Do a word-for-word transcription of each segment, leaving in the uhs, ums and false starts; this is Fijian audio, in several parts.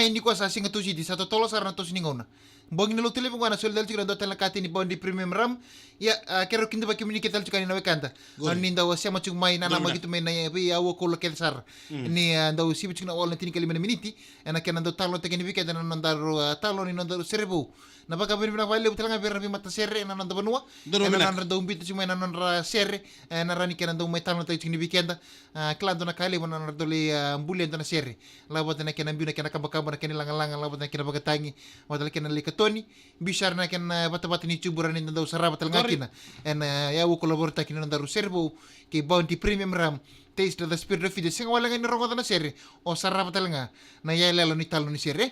Ni ko sa siga Tusiti, sa totolo sara na toso ni gauna. Bogi ni lotu levu qo na soli tale tiko na dua tale na kateni Bounty Premium Rum. Ia, a, keirau kidavaki kemuni kece tale tiko yani na wekada. Qori. Ni dau sema tiko mai na, qori, namaki tu mai na veiauwa koula kece sara. Mm. Ni, a, dau sivi tiko na wale na tinikalima na miniti. Ena kena dau talanoataki yani vei keda na nodaru, a, talanoa ni nodaru sere vou. Na vakavinavinaka vakalevu tale ga vei ira na veimatasere ena noda vanua. Dau vinaka. Ena nodra dau biuta tiko mai na nodra sere. Ena rawa ni kena dau mai talanoataki tiko yani vei keda. A, kila dua na ka levu na nodra dau lai, a, bulia dua na sere. Lako vata na kena biu na kena kabakaba, na kena ilagalaga, lako vata na kena vakatagi, vata na kena lai katoni. Biu sara na kena, e, vatavata ni tubu ra ni da dau sarava tale ga kina. Qori. Ena, e, auwa koula vakarautaki ni nodaru sere vou kei Bounty Premium Rum. Taste the spirit of Fiji. Sega wale ga ni rogoca na sere, o sarava tale ga na iyaloyalo ni talanoa ni sere.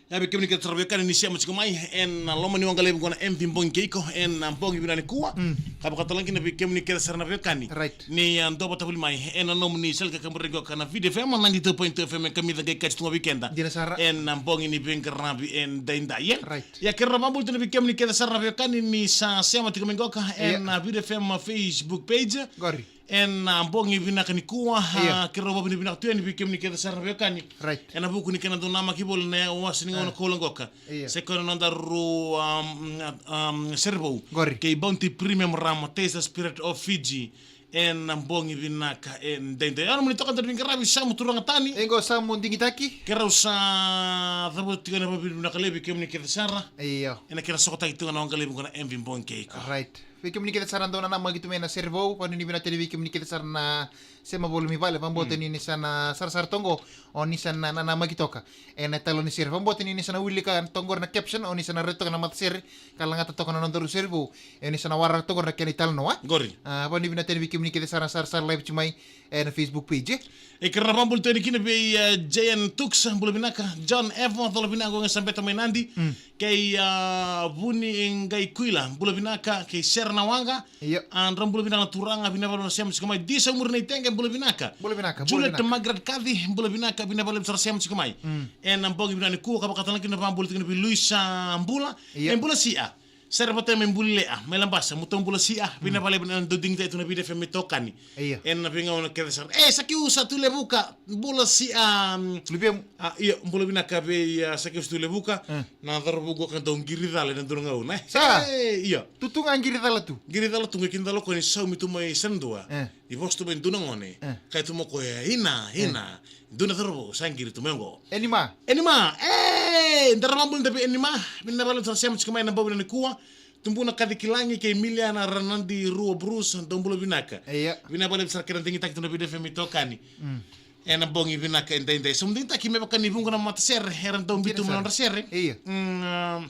Ia vei kemuni kece sara veiwekani ni sema tiko mai ena loma ni waqa levu qo na M V Bogi kei iko ena bogi vinaka nikua. Mm. Ka vakatalega kina vei kemuni kece sara na veiwekani. Right. Ni, a, dua vata voli mai ena nomuni sala ka kaburaki qo ka na Viti F M ninety-two point two F M e kamica qai kaci tu ga vei keda. Dina sara. Ena bogi ni veiqaravi edaidai, e? Right. Ia keirau vakabula tu yani vei kemuni kece sara na veiwekani ni sa sema tiko mai qo ka, ia, ena Viti F M Facebook page. Qori. Ena, a, bogi vinaka nikua, ia, a, keirau vakavinavinaka tu yani vei kemuni kece sara na veiwekani. Right. Ena vuku ni kena dau namaki voli na wase ni gauna, a, koula qo ka. Ia. Sa i koya na nodaru, um, um, sere vou. Qori. Kei Bounty Premium Rum, Taste the Spirit of Fiji. Ena bogi vinaka edaidai. Ia, nomuni toka na veiqaravi, Samu Turaga Tani. E qo Samu Digitaki. Keirau sa cavuta tiko na vakavinavinaka levu vei kemuni kece sara. Io. Ena kena sokotaki tiko na waqa levu qo na M V Bogi kei iko. Right. Vei kemuni kece sara dau nanamaki tu mai na sere vou, vanuinui vinaka tu yani vei kemuni kece sara na sema voli mai vale, vakabauta ni ni sa na sarasara toka qo, o ni sa na nanamaki toka ena italanoa ni sere. Vakabauta ni ni sa na wilika toka qori na caption, o ni sa na raica toka na matasere ka lagata toka na nodaru sere vou, o ni sa na waraka toka qori na kena italanoa. Qori. A, vanuinui vinaka tu yani vei kemuni kece sara na sarasara live tiko mai ena Facebook page. E keirau na vakabula tu yani kina vei, e, J N Tux, bula vinaka. John Evo, cola vinaka qo ga sa beta mai Nadi. Mm. Kei, a, Vuni Qai Kuila, bula vinaka. Kei Sera na Waqa. Io. A, drau bula vinaka na turaga, vinaka vakalevu na sema tiko mai. Disa Muri na Itege, bula vinaka. Bula vinaka, bula vinaka. Juliet Margaret Kaci, bula vinaka, vinaka vakalevu sara sema tiko mai. Mm. Ena bogi vinaka nikua, ka vakatalega kina na vakabula tiko yani vei Luisa Bula. Io. E Bula Sia. Sere vata mai Bulilea, mai Labasa, mutou Bula Sia, vinaka vakalevu na dau digitaki tu na Viti F M mai tokani. Io. Ena veigauna kece sara. E, Sakiu sa tu Levuka, Bula Sia, mm, Lupiamu. A, io, bula vinaka vei, a, Sakiu sa tu Levuka, e, na cauravou qo ka dau qiri cala ena dua na gauna, e. Sa? E, io. Tu tu ga qiri cala tu. Qiri cala tu, qai kidacala o koya ni saumi tu mai Senadua. E. Ni vosa tu mai dua na gone. E. Kaya tu mai o koya, ina, ina. E. Dua na cauravou sa qiri tu mai oqo. Enima. Enima. E, daru vakabula tu vei Enima. Vinaka vakalevu sara sema tiko mai ena bogi vinaka nikua. Tubuna Kaci Kilagi kei Miliana Ranadi Rua Bruce, dou bula vinaka. Io. Vinaka vakalevu sara kei na digitaki tu na Viti F M mai tokani. Mm. Ena bogi vinaka edaidai. Sa mu digitaki me vaka ni vuqa na matasere era dau biuta mai na nodra sere. Io. Mm, a,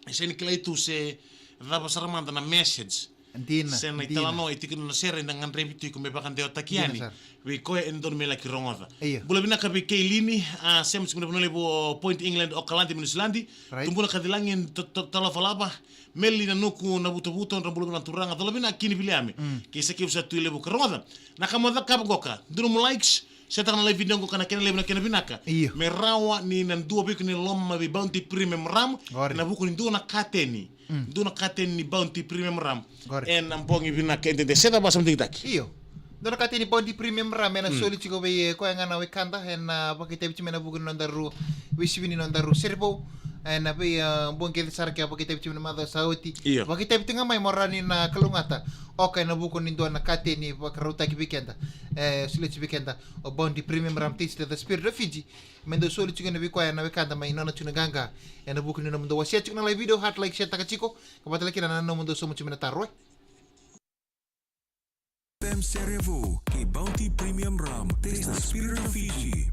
e sega ni kilai tu se cava sara mada na message. Dina, se na italanoa e tiko ena nona sere eda gadrevi tiko me vakadewataki yani. Dina sara. Vei koya e dodonu me laki rogoca. Io. Bula vinaka vei Keilini, a, sema tiko mai na vanua levu o Point England, Okaladi mai Niusiladi. Right. Tubuna Kacilagi, to, to, Talofa Lava, Meli Nanuku Navutavuta, drau bula vinaka na turaga, cola vinaka kina Viliame. Mm. Kei Sakiu sa tu Levuka, rogoca. Na ka mo cakava qoka, dua nomu likes, share taka na live video qoka na kena levu na kena vinaka. Io. Me rawa ni na dua vei iko na iloma vei Bounty Premium Rum. Qori. Ena vuku ni dua na kateni. Mm. Dua na kateni ni Bounty Premium Rum. Qori. Ena bogi vinaka edaidai. Se cava sa mu digitaki? Io. Dua na kateni Bounty Premium Rum ena, mm, soli tiko vei, e, koya ga na wekada ena, a, vakaitavi tiko mai ena vuku ni nodaru veisivi ni nodaru sere vou. Ena vei, a, bogi kece sara ke a vakaitavi tiko mai na macawa sa oti. Io. Vakaitavi tiko ga mai mo rawa ni na kalougata. Oka ena vuku ni dua na kateni vakarautaki vei keda. E, soli tiko vei keda o Bounty Premium Rum, Taste the Spirit of Fiji. Me dau soli tiko yani vei koya na wekada mai nona tiko na qaqa. Ena vuku ni nomudou wasea tiko na live video, heart, like, share taka tiko. Ka vata kina na nomudou sauma tiko mai na taro, e. F M sere vou kei Bounty Premium Rum. Taste the spirit of Fiji.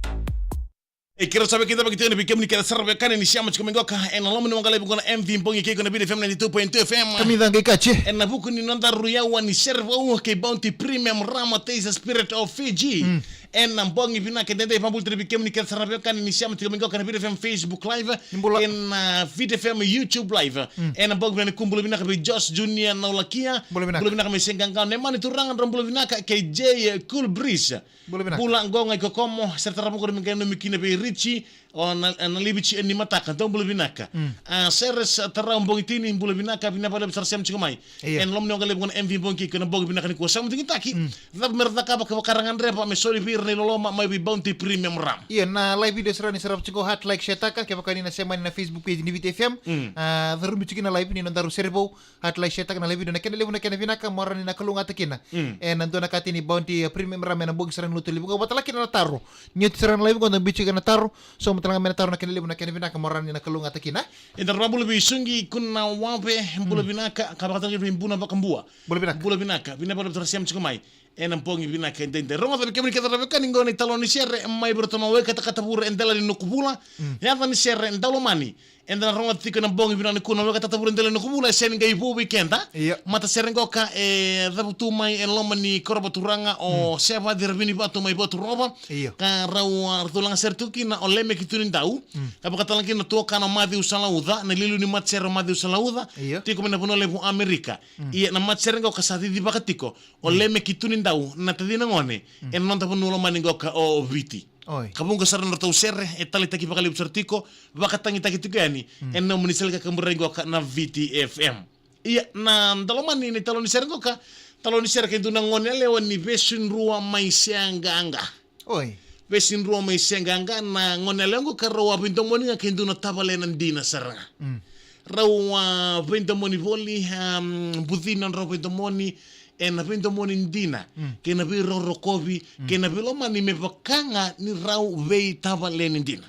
E keirau sa veikidavaki tiko yani vei kemuni kece sara veiwekani ni sema tiko mai qoka ena loma ni waqa levu qo na M V Bogi kei iko na Viti F M ninety-two point two F M. Kamica qai kaci. Ena vuku ni nodaru yawa ni sere vou kei Bounty Premium Rum, Taste the Spirit of Fiji. Mm. Ena bogi vinaka edaidai, vakabula tale vei kemuni kece sara na veiwekani ni sema tiko mai qoka na Viti F M Facebook Live. Ni bula. Ena, a, Viti F M YouTube Live. Mm. Ena bogi vinaka nikua, bula vinaka vei Josh Junior Naulakia. Bula vinaka. Bula vinaka mai Seqaqa. Nemani Turaga, drau bula vinaka, kei J Cool Breeze. Bula vinaka. Bula qo ga i Kokomo, sere tarava qori me qai nanumi kina vei Richie. O na, na livi tiko ni mataka, dou bula vinaka. Mm. A, Seres Tarau Bogitini, bula vinaka, vinaka vakalevu sara sema tiko mai. Io. Ena loma ni waqalevu gona M V Bogi kei na bogi vinaka nikua, sa mu digitaki. Mm. Cava me ra cakava kevaka ra gadreva me soli vei ira na iloloma mai vei Bounty Premium Rum? Io, na live video sara ni sarava tiko, heart, like, share taka, kevaka ni na sema ni na Facebook page ni Viti F M. Mm. A, curumi tiko na live ni nodaru sere vou. Heart, like, share taka na live video, na kena levu na kena vinaka, mo rawa ni na kalougata kina. Mm. Ena dua na kati ni Bounty, a, Premium Rum ena bogi sara ni lotu levu. Qo vata kina na taro. Ni oti sara na live qo, da biu tiko na taro. So, matalaga me na taro, na kena levu na kena vinaka, mo rawa ni na kalougata kina. Eda ra bula vei Sugi Kuna Wave, bula vinaka, ka vakataki vei Buna Vakabua. Bula vinaka. Bula vinaka, vinaka vakalevu sara sema tiko mai. Ena bogi vinaka edaidai. Rogoca vei kemuni kece ra veiwekani, qo na italanoa ni sere mai vei iratou na wai katakata vure e dela ni Nukuvula. Mm. Yaca ni sere, Daulomani. Eda na rogoca tiko ena bogi vinaka nikua na wai katakata vure e dela ni Nukuvula, e sega ni qai vou vei keda. Io. Matasere qoka e cavutu mai e loma ni koro vaturaga o Sevaci Ravinivatu mai Vaturova. Io. Ka rau, a, ratou laga sere tiko kina o Lemeki Tunidau. Mm. Ka vakatalega kina na tuakana o Maciu Salauca, na iliuliu ni matasere o Maciu Salauca. Io. Tiko mai na vanua levu Amerika. Mm. Ia na matasere qoka sa cicivaka tiko o Lemeki Tunidau, na tacina gone, ena noda vanua lomani qoka o Viti. Oi. Ka vuqa sara na nodratou sere e taleitaki vakalevu sara tiko, vakatagitaki tiko yani ena nomuni sele ka kaburaki qoka na Viti F M. Ia na Daulomani, na italanoa ni sere qoka, talanoa ni sere kei dua na gone yalewa ni Vesidrua mai Seaqaqa. Oi. Vesidrua mai Seaqaqa, na gone yalewa qoka rau a veidomoni ga kei dua na tavalena dina sara ga. Mm. Rau a veidomoni voli, a, bucini nodrau veidomoni ena veidomoni dina, mm, kei na veirokorokovi, mm, kei na veilomani me vaka ga ni rau veitavaleni dina.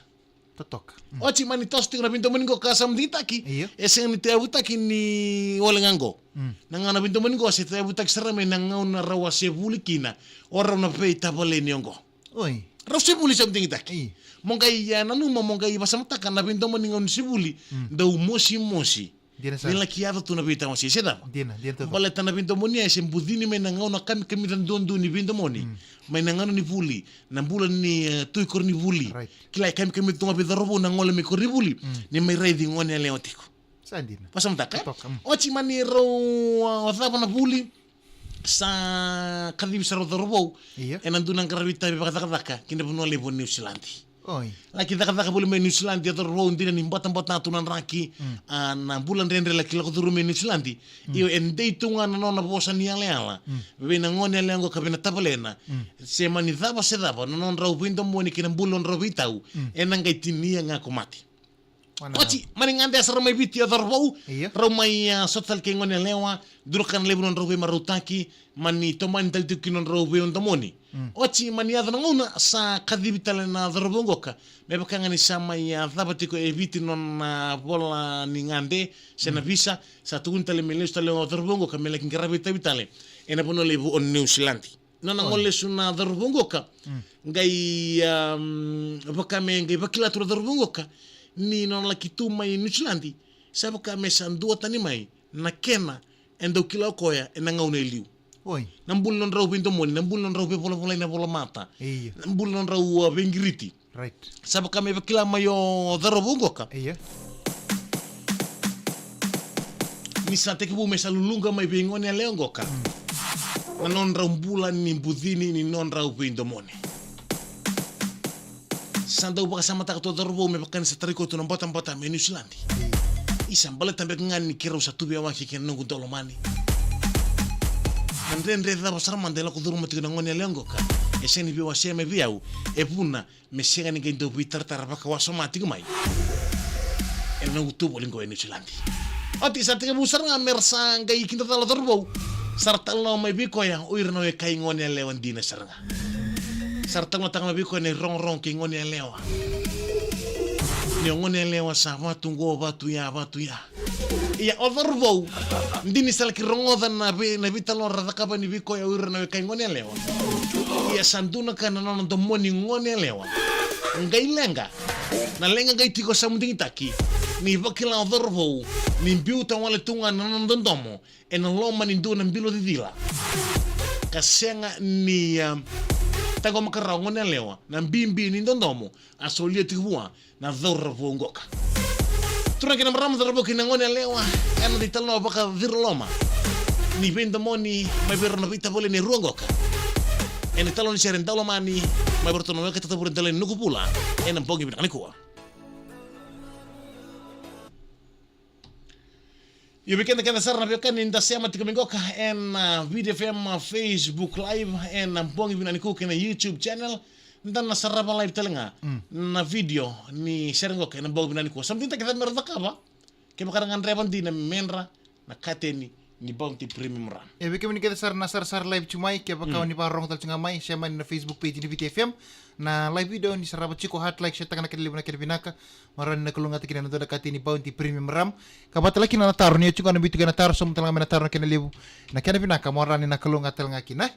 Totoka. Mm. Oti mani toso tiko na veidomoni qoka, sa mu digitaki. Io. E sega ni tauyavutaki ni wale ga qo. Mm. Na gauna veidomoni qo se tauyavutaki sara mai na gauna rau a se vuli kina o rau na veitavaleni oqo. Oi. Rau se vuli, sa mu digitaki. Io. Mo qai, e, nanuma, mo qai vakasamataka na veidomoni gauna ni se vuli, mm, dau mosimosi. Dina sara. Ni laki yaco tu na veitawasei, se cava? Dina, dina totoka. Baleta na veidomoni ya e se bucini mai na gauna kamikamica duadua ni veidomoni. Mm. Mai na gauna ni vuli, na bula ni, e, tu i koronivuli. Right. Kila e kamikamica tu ga vei cauravou na gole mai koronivuli. Mm. Ni mai raici gone yalewa tiko. Sa dina. Vakasamataka, e? Totoka, mm. Oti mani rau, a, cava na vuli, sa kacivi sara o cauravou. Io. Ena dua na qaravi itavi vakacakacaka ki na vanua levu o Niusiladi. Oi. Laki cakacaka voli mai Niusiladi o cauravou, dina ni batabata tu na draki, mm, a, na bula dredre, laki lako curuma mai Niusiladi. Mm. Io, e dei tu ga na nona vosa ni yalayala, mm, vei na gone yalewa qo ka vei na tavalena. Mm. Se mani cava se cava na nodrau veidomoni kei na bula nodrau veitau, mm, ena qai tinia ga ko mate. Oti, mani gade sara mai Viti o cauravou. Io. Rau mai, a, sota tale kei gone yalewa, dua na ka na levu nodrau veimarautaki, mani tomani tale tiko ki nodrau veidomoni. Mm. Oti mani yaco na gauna sa kacivi tale na cauravou qoka me vaka ga ni sa mai, a, cava tiko e Viti nona, a, vola ni gade se na, mm, visa, sa tukuni tale me lesu tale o cauravou qoka me laki qaravi itavi tale ena vanua levu o Niusiladi. Nona, oi, gole lesu na cauravou qoka. Mm. Qai, um, vaka me qai vakila tu na cauravou qoka ni nona laki tu mai Niusiladi, sa vaka me sa duatani mai na kena e dau kila o koya ena gauna e liu. Oi. Na bula nodrau veidomoni, na bula nodrau veivolavolai na volamata. Io. Na bula nodrau, a, veiqiriti. Right. Sa vaka me vakila mai o cauravou qoka. Io. Ni sa tekivu me sa luluqa mai vei gone yalewa qoka, mm, na nodrau bula ni bucini ni nodrau veidomoni. Sa dau vakasamataka tu o cauravou me vaka ni sa tarai koya tu na batabata mai Niusiladi. Io. Isa, baleta beka ga ni keirau sa tu veiyawaki kei na noqu daulomani. Na dredre cava sara mada e lako curuma tiko na gone yalewa qoka, e sega ni veiwasea mai vei au, e vuna me sega ni qai dau veitaratara vakawasoma tiko mai ena noqu tu voli qo e Niusiladi. Oti, sa tekivu sara ga me ra sa qai kidacala o cauravou. Sa ra talanoa mai vei koya o ira na weka i gone yalewa dina sara ga. Sa ra talanoataka mai vei koya na irogorogo kei gone yalewa, ni o gone yalewa sa vatu qo, vatu ya, vatu ya. Ia o cauravou, dina ni sa laki rogoca na vei, na veitalanoa ra cakava yani vei koya o ira na weka i gone yalewa. Ia sa dua na ka na nona domoni gone yalewa. Qai leqa na leqa, qai tiko, sa mu digitaki, ni vakila o cauravou ni biuta wale tu ga na nona dodomo ena loma ni dua na bilo cicila, ka sega ni, a, taqomaka rawa o gone yalewa na bibi ni dodomo a solia tiko vua na cauravou qoka. Turaga kei na marama, cauravou kei na gone yalewa, ena noda italanoa vakaciroloma ni veidomoni mai vei rau na veitavaleni e rua qoka, ena italanoa ni sere Daulomani mai vei ratou na weka tata vure dela ni Nukuvula ena bogi vinaka nikua. Io, vei keda kece sara na veiwekani, da sema tiko mai qoka ena Viti F M Facebook Live, ena bogi vinaka nikua kei na YouTube channel. Da na sarava live tale ga na video ni sere qoka ena bogi vinaka nikua. Sa dina kece mera cakava, kevaka ra gadreva dina me dra na kateni ni Bounty Premium Rum. E, vei kemuni kece sara na sarasara live tu mai, kevaka o ni vakarorogo tale tu ga mai, sema yani na Facebook page ni Viti F M. Na live video ni sarava tiko, heart, like, share taka na kena levu na kena vinaka. Mo rawa ni na kalougata kina na dua na kateni Bounty Premium Rum. Ka vata tale kina na taro, ni o tiko na biu tiko na taro, sauma tale ga mai na taro na kena levu na kena vinaka, mo rawa ni na kalougata tale ga kina.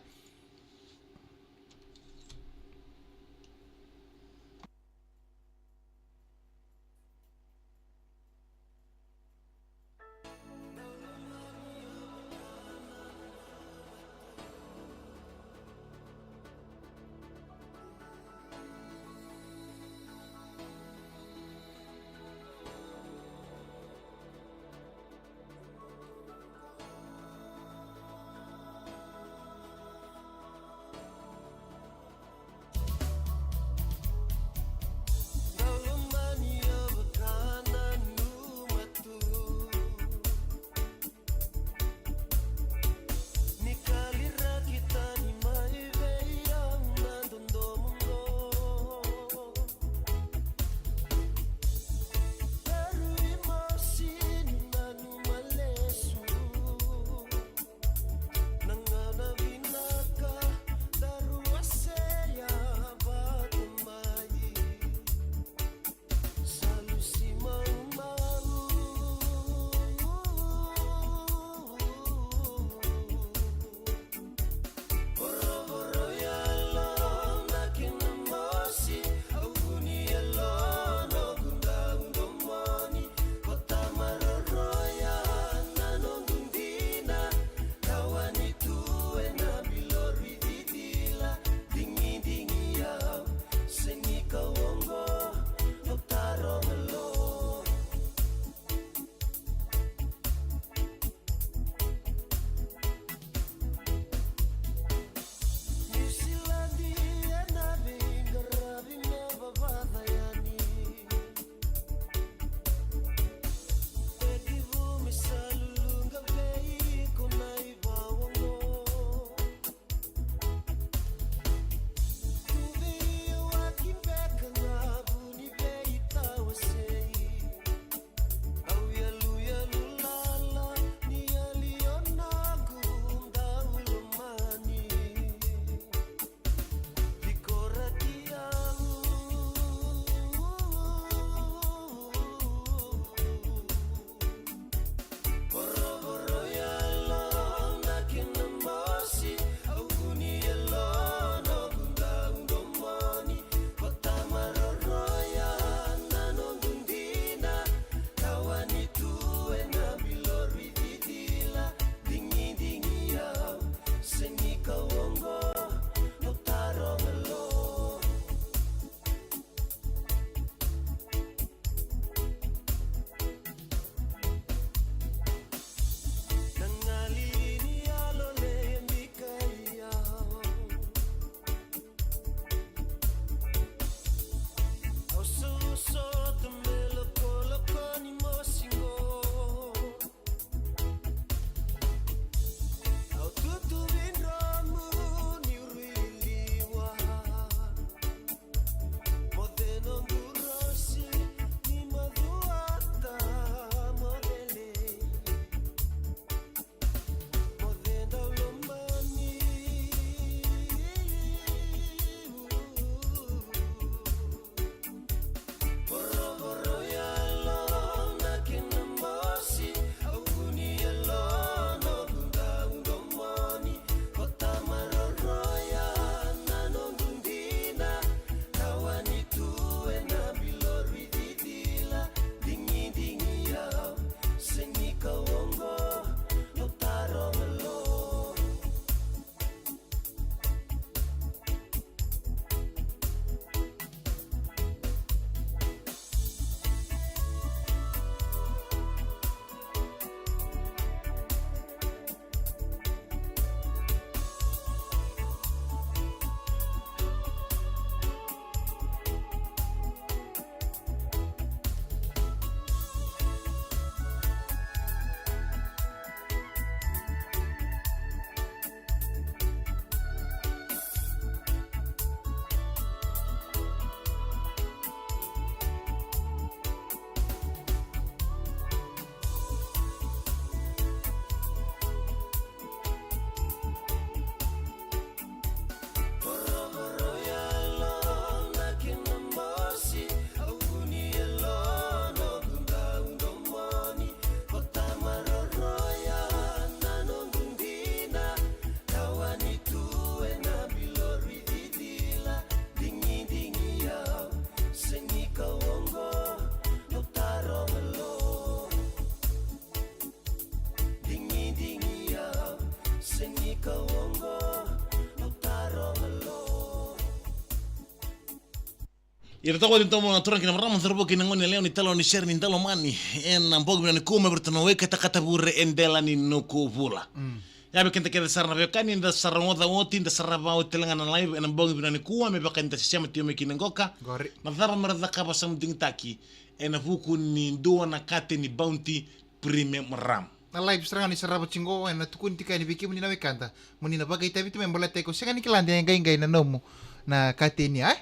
Ira toka ni tomo na turaga kei na marama, cauravou kei na gone yalewa ni talo ni sere ni Daulomani. Ena bogi vinaka nikua mai vei iratou na weka takatavure e dela ni Nukuvula. Mm. Ia vei keda kece sara na veiwekani, da sa rogoca oti, da sa rava oti tale ga na live ena bogi vinaka nikua, me vaka ni da sema tiko mai kina qoka. Qori. Na cava mera cakava sa na digitaki ena vuku ni dua na kate ni Bounty Premium Rum. Na live sara ga ni sarava tiko qo, ena tukuni tiko yani vei kemuni na wekada. Mo ni na vakaitavi tu mai, baleta iko sega ni kila de qai qai na nomu na kateni, ai?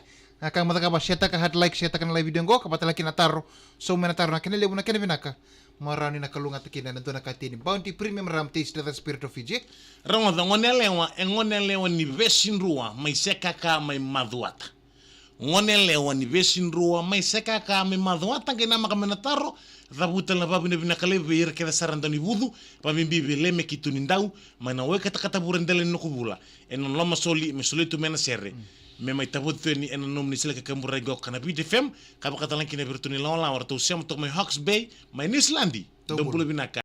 Na ka mo cakava, setaka heart, like, setaka na live video qo, ka vata laki na taro. Sauma na taro, na kena levu, na kena vinaka. Mo rawa ni na kalougata kina ena dua na kateni Bounty Premium Rum, taste the spirit of Fiji. Rogoca, gone yalewa, e gone yalewa ni Vesidrua, mai Sekaka, mai Macuata. Gone yalewa ni Vesidrua, mai Sekaka, mai Macuata, qai namaka mai na taro, cavuta na vavinavinaka levu vei ira kece sara dau ni vucu, vabibi vei Leme kei Tunidau, mai na weka takatavure dela ni Nukuvula, ena lomasoli, me soli tu mai na sere, me mai tavoci tu yani ena nomuni sele kakaburaki qo ka na Viti F M, ka vaka tale ga kina vei iratou na ilawalawa, ratou sema toka mai Hawke's Bay, mai Niusiladi. Dou bula vinaka.